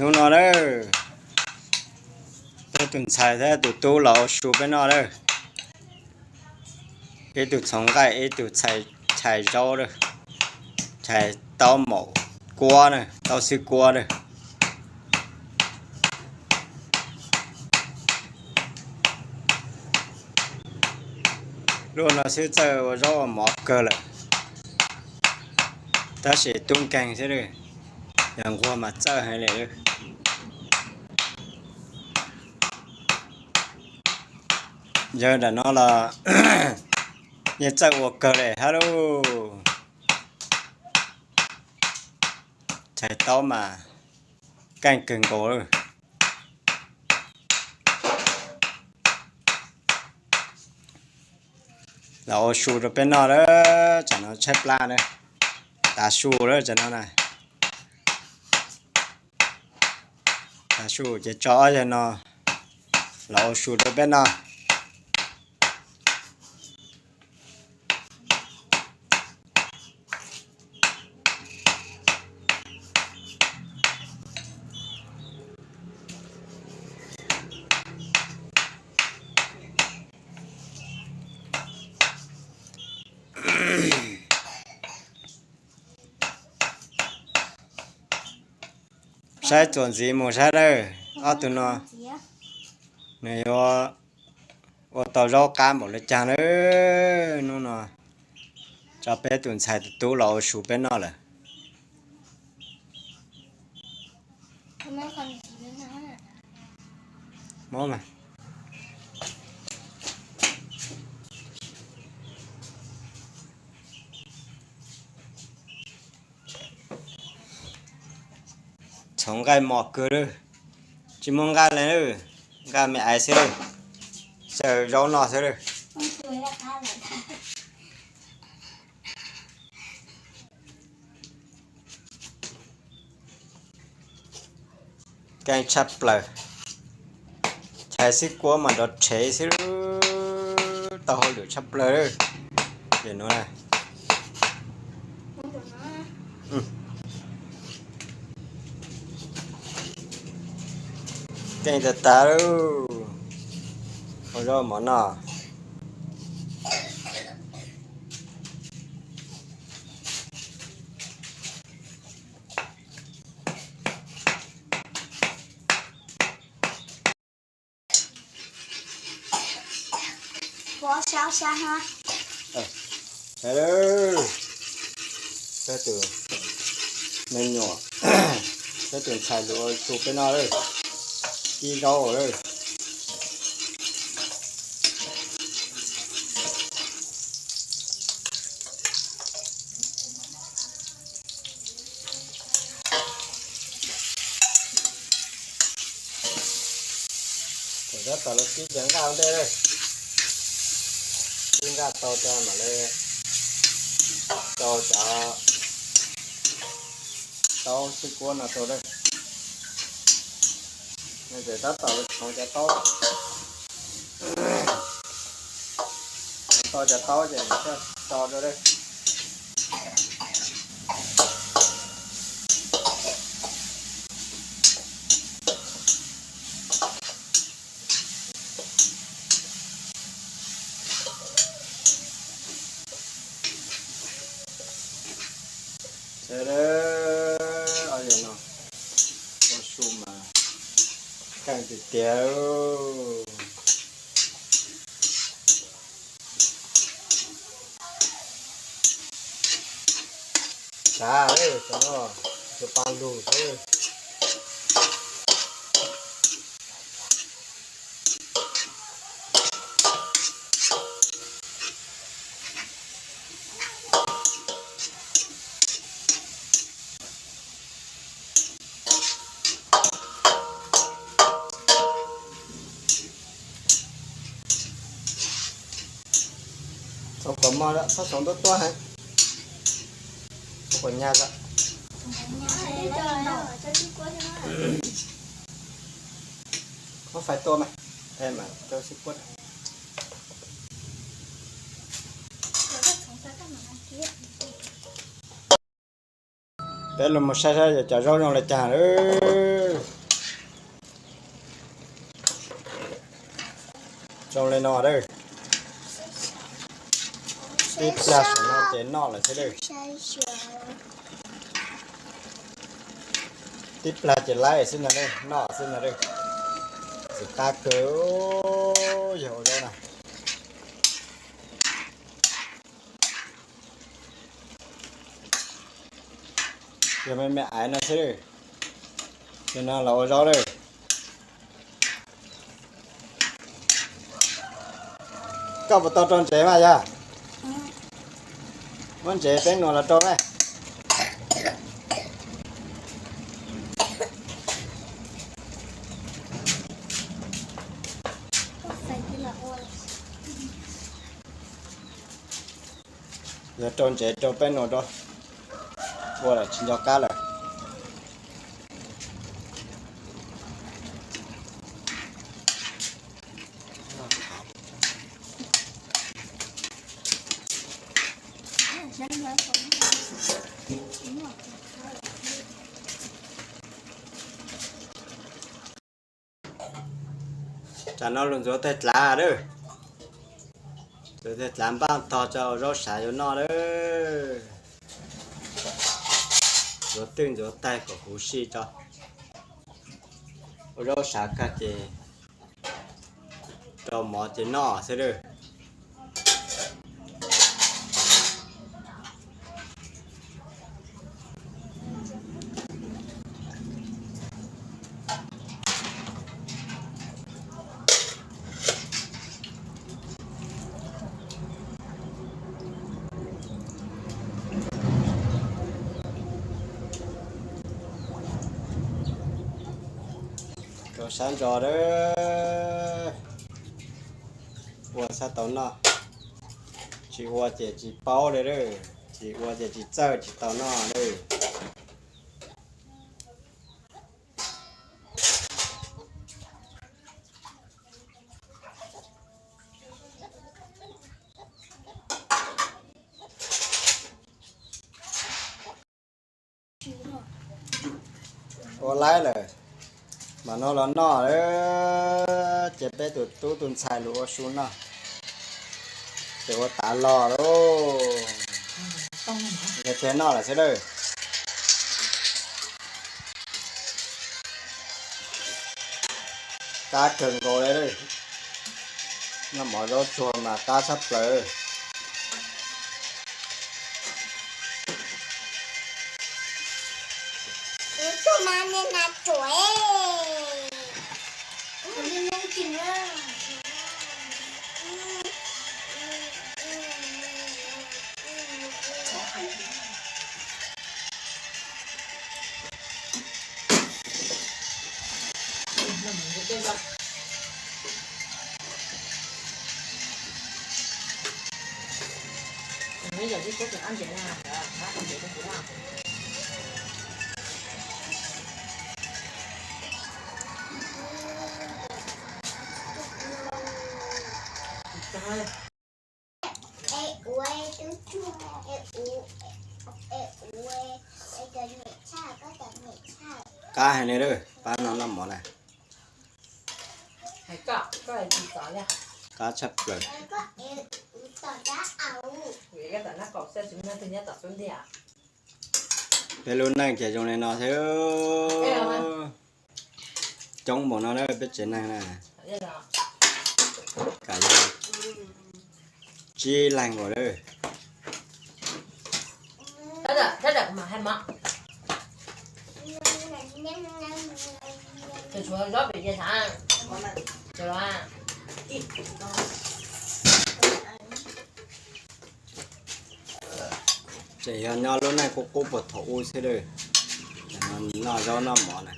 Hnub no lawm, peb tus ntxhais thiab tus tub los ua su peb noj lawm. Ib tug txhoov nqaij, ib tug txhais zaub lawm, txhais taub maum kuab na, taub xwb kuab lawm. Luaj no xwb txawj ua zaub ua mov kawg lawm, tab sis tub nkeeg xwb lawm, yog nquag mas txawj heev li lawm. Yawg nram no los yeej txawj ua kawg li hab lauj. Txhais taub mas keej kawg nkaus lawm. Los ua su rau peb noj lawm, tsam no tshaib plab na, tav su lawm tsam no na. Tav su ces tso ob yawg no los ua su rau peb noj. Saib txuas ntxiv mus saib lawm, ob tug no nws yuav ua tau zaub qab npaum li cas lawm. Hnub no tso peb tus ntxhais tus tub los ua su peb noj lawm. Txhoov nqaij mos kawg lawm, tsis muaj nqaij li lawm, nqaij me aiv xwb lawm, xyaw zaub noj xwb lawm. Keej tshaj plaws, txhais xwb kuab mas nrov rhev xwb, tau hauj lwm tshaj plaws lawm. Ces nuav na, keej tag tag lawm, ua zaub mov noj. Peb tus me nyuam, peb tus ntxhais los ua su peb noj lawm, ib zaub lawm. Thaum tab tom los kib cov nqaj ua ntej, kib nqaj tau tas mam li rau cov taub xwb kuab no rau lawm. Ces tab tom los txhoov cov taub, txhoov tau cov taub ces mam coj tso rau lawm. Sawv daws, o yog no ua su mas kheej tiag tiag. Sav, cov no tus pa lug xwb. Txhoov kom mog, txhob txhoov tuab tuab heev. Txhoov kom nyag kom. Muab fais tua mas, es mam rau xwb kuab. Peb los mus saib saib cov zaub zoo li cas lawm. Zoo li no lawm. Tib plag saum no ces noj lawm xwb lawm. Tib plag ces laib xwb no lawm, noj xwb no lawm. Txiv qab kawg, yog ua zaub na. Yog me me aiv no xwb. Ces no los ua zaub lawm. Koj puas tau rau ntsev mas yog? Muab ntsev peb nuam los rau me. Yog rau ntsev rau peb nuam rau, ua lawm tsis nco qab lawm. Tsam no lug ntxuav taig dlav lawm. Ntxuav taig dlav npaj tog tso ua zaub sav yuav noj lawm. Ntxuav twj ntxuav taig kom huv si tso. Ua zaub sav kag ces rau mov ces noj xwb lawm. Rau sab ntso lawm. Ua sab tau noj, tsis ua ces tsis paub li lawm, tsis ua ces tsis txawj tsis tau noj lawm. Ua laib lawm, mam no los noj lawm. Ces peb tus tub tus ntxhais lug ua su noj, ces ua tav los lauj. Ces noj lawm xwb lawm. Qab kawg nkaus li. Noj mov zaub tsuag mas qab tshaj plaws. Qab heev li, pab no noj mov na. Qab tshaj plaws. Peb lub neej ces zoo li no thiab. Coob npaum no na peb tsev neeg na. Kam yog tsib leeg nkaus lawm. Tseem yog nyob lub neej qub qub puag thaum ub xwb lawm. Noj zaub noj mov na.